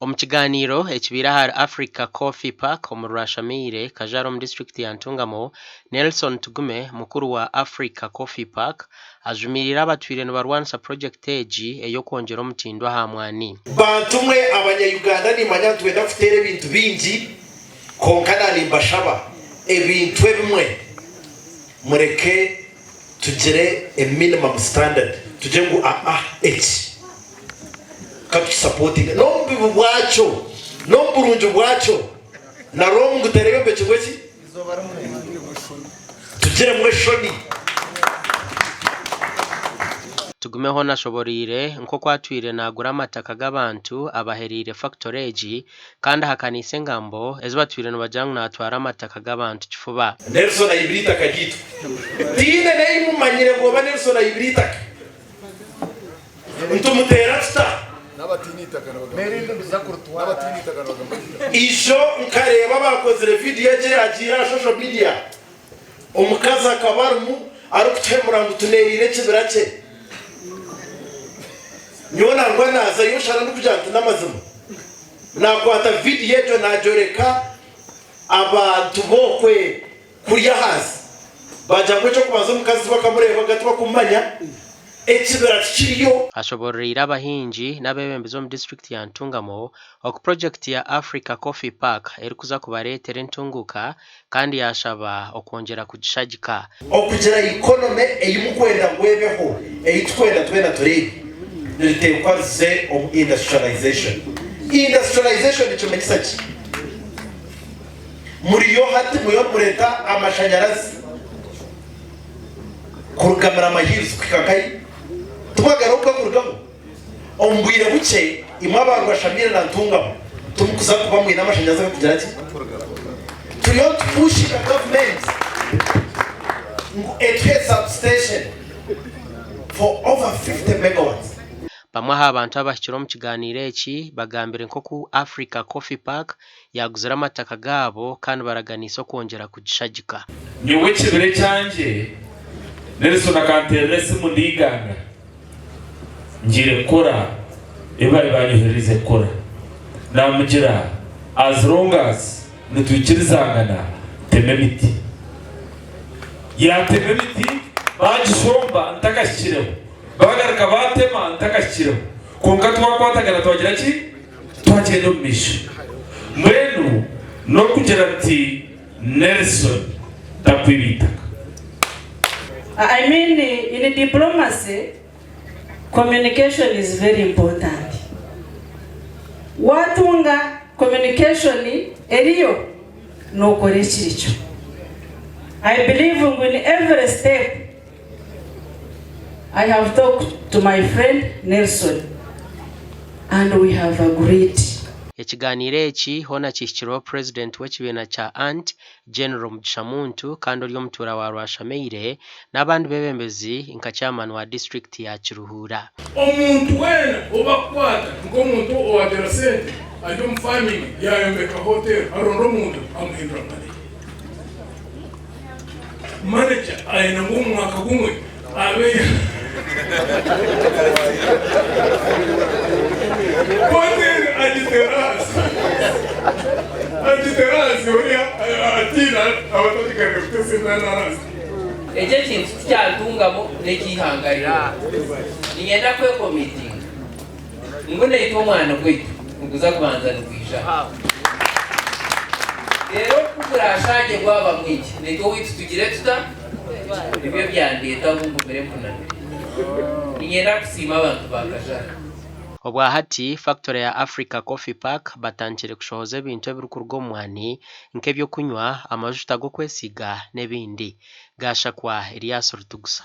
Omu kigaaniiro ekibaire ahari Africa Coffee Park omuri Rwashamaire, Kajara omu disiturikiti ya Ntungamo, Nelson Tugume, mukuru wa Africa Coffee Park ajumiirire abatwire nibarwanisa purogyekiti egi ey'okwongyera omutindo aha mwani. Bantu mwe abanya Uganda nimanya nitwenda kuteera ebintu bingi kwonka nanimbashaba ebintu ebimwe mureke tugire a minimum standard tugire ngu aa eki katukisapotinge n'omu bubi bwakyo n'omu burungi bwakyo na Rome ngu tereyombekirwe ki tugiremu eshoni. Tugumeho nashoboreire nk'oku atwire nagura amataka g'abantu abahereire fakitore egi kandi ahakaniise engambo ezi batwire nibagira ngu natwara amataka g'abantu kifuba. Nelson ayibire eitaka ryaitu. Tihaine n'ei mumanyire ngu oba Nelson ayibire eitaka. Nitumuteera tuta? Ijo nkareeba abaakozire vidiyo egyo eyaagiire aha social media. Omukazi akaba arimu arikutuhemura ngu tuneeriire ekibira kye. Nyowe nangwa naazayo nshana ndikugira nti n'amazima. Naakwata vidiyo egyo naagyoreka abantu b'okwe kurya ahansi. Baagira ngu eky'okubanza omukazi tibakamureebaga tibakumumanya, ekibira tikiriyo. Ashoboororeire abahingi n'abeebembezi omu disiturikiti ya Ntungamo oku purogyekiti ya Africa Coffee Park erikuza kubareetera entunguuka kandi yaashaba okwongyera kugishagika. Okugira economy ei mukwenda ngu ebeho, ei tukwenda twena tureebe, niriteekwa rize omu industrialization. Industrialization nikimanyisa ki? Muriyo hati muriyo nimureeta amashanyarazi kuruga Mirama Hills kuhika nkahi? Timwagaruka kugakurugamu? Omu bwire bukye imwe aba Rwashamaire na Ntungamo timukuza kuba mwine amashanyarazi agakugira ki? Turiyo nitupushinga gavumenti ngu etuhe substation for over 50 megawatts. Bamwe aha bantu abahikire omu kiganiiro eki bagambire nk'oku Africa Coffee Park yaaguzire amataka gaabo kandi baraganiise okwongyera kugishagika. Nyowe ekibira ekyangye, Nelson akanteerera esimu ndi Iganga ngiire kukora ebi bari banyoherereize kukora. Naamugira as long as nitwikirizangana tema emiti. Yaatema emiti baagishomba ntakahikireho, baagaruka baatema ntakahikireho kwonka twakwatagana twagira ki? Twagyenda omu maisho. Mbwenu n'okugira nti Nelson takwiba eitaka. I mean in diplomacy communication is very important. Watunga communication eriyo nokora ekirikyo. I believe ngu in every step I have talked to my friend Nelson and we have agreed. Ekiganiiro eki hoona kihikirweho Purezidenti w'ekibiina kya ant, General Mugisha Muntu kandi ori omutuura wa Rwashamaire n'abandi beebembezi nka Chairman wa disiturikiti ya Kiruhura. Omuntu weena ou bakukwata nk'omuntu owagira sente ari omu farming yayombeka hotel aronda omuntu amuhindura manager. Manager ayenda ngu omu mwaka gumwe abe hotel agiteere ahansi agiteere ahansi oriya atiina abatandika kuta esente ahansi. Eki ekintu tikyantungamu n'eky'eihanga ryoona. Niinyenda kwekomitinga ngu naitwe omwani gwaitu niguza kubanza nigwija aha. Reero ku guraashangye gwaba mwingi, naitwe owaitu tugire tuta? Nibyo byandeeta ngu ngumire mpunamire. Niinyenda kusiima abantu ba Kajara. Obwa hati, fakitore ya Africa Coffee Park batandikire kushohoza ebintu ebirikuruga omu mwani nk'eby'okunywa, amajuta g'okwesiiga n'ebindi. Gashakwa Elias Rutugusa.